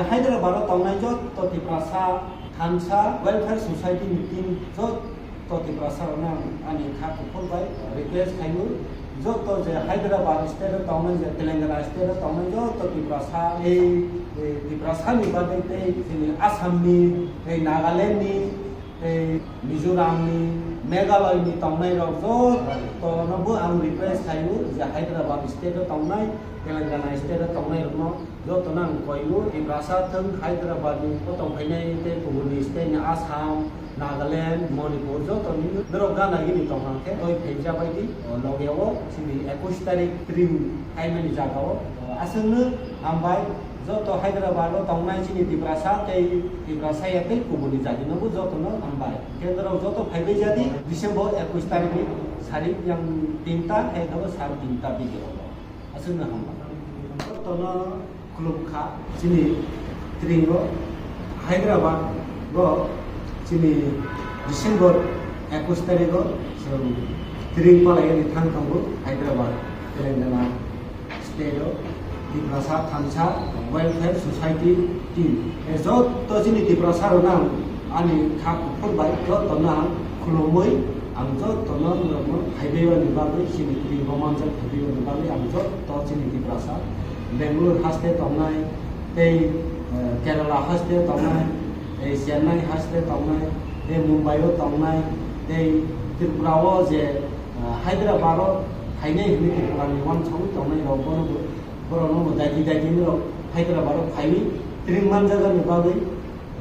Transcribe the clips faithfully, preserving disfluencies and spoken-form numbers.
Hyderabad o tongnai jotto Tiprasa Thansa Welfare Society ni team jotto Tiprasa rokno ang ani kha kuphur bai request khaio, jotto je Hyderabad state o tongnai, je Telangana state o tongnai jotto Tiprasa, ei, ei Tiprasa ni bagwi tei chini Assam ni, tei Nagaland ni, tei Mizoram ni, Meghalaya ni tongnai rok jotto no bo ang request khaio je Hyderabad state o tongnai, Telangana state o tongnai rokno joto no ang koio, Tiprasa thung, Hyderabad ni bo tong phainai tei kubun ni state ni Assam, Nagaland, Manipur joto ni norok gana gini tong hang khe toi phai ja bai di, o loge o chini ekush tarik tring phaimani jaga o, o aswk no hambai. Joto Hyderabad o tongnai chini Tiprasa tei Tiprasa ya tei kubun ni jati no bo joto no hambai. Khe norok joto phai bai ja di December ekush tarik ni sari yang tinta hai dogo sar tinta bigiro. Aswkno hambai. Jotono khulumkha chini tringo Hyderabad o chini December ekush tarikh o chwng tring palaiani thang tongo Hyderabad, Telangana state o Tiprasa Thansa Welfare Society team. E jotto chini Tiprasa rokno ang ani kha kuphur bai jottono ang khulumwi ang jottono norokno phaibaiwani bagwi chini tini bo manjak phaibaiwani bagwi ang jotto chini Tiprasa Bangalore haste tongnai tei, eh, Kerala haste tongnai tei Chennai haste tongnai tei Mumbai o tongnai tei Tripura o je, eh, Hyderabad o phainai hwnwi Tripura ni uansukwi tongnai rok bono bo, borokno bo daiti daiti norok Hyderabad o phaiwi tring manjakani bagwi,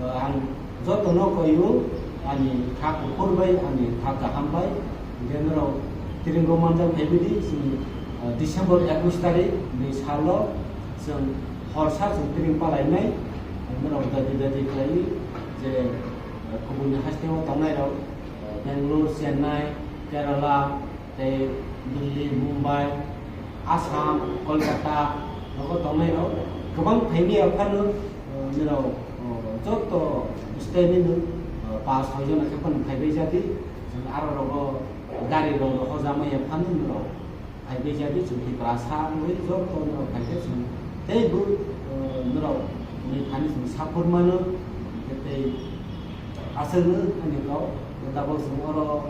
eh, ang jotono koio ani kha kuphur bai, ani kha kaham bai, hwnkhe norok tring o manjak phaibidi chini, eh, December ekush tarikh ni salo chwng horsa chwng tring palainai, norok daiti daiti khlaiwi je, eh, kubuni haste o tongnai rok, eh, Bangalore, Chennai, Kerala, tei Delhi, Mumbai, Assam, Kolkata, nogo tongnai rok kwbang phaimaya phano, eh, nirok, eh, joto state ni no, eh, pass soi jona khe phano phaibai jadi, chwng aro rogo gari rok no hojamaya phano nirok phaibai jadi, chwng Tiprasa wngwi joto nirok phaikhe chwng tei bo, eh, nirok ni thani chwng support mano, tei aswkno ani kok tabok chwng oro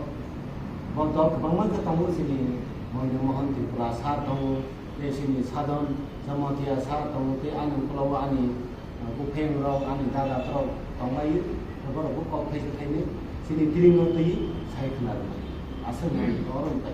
Bo dol kwbangma khe tongo, chini Moino Mohon Tripura sir tongo, tei chini Sadon Jamatia sir tongo, tei ani ukulok o ani, uh, bupheng rok, ani dada rok tonglaio, tei borok bo kok khaisa khainwi chini tring no twi sai khna rwmani. Aswk nai oro wngkha.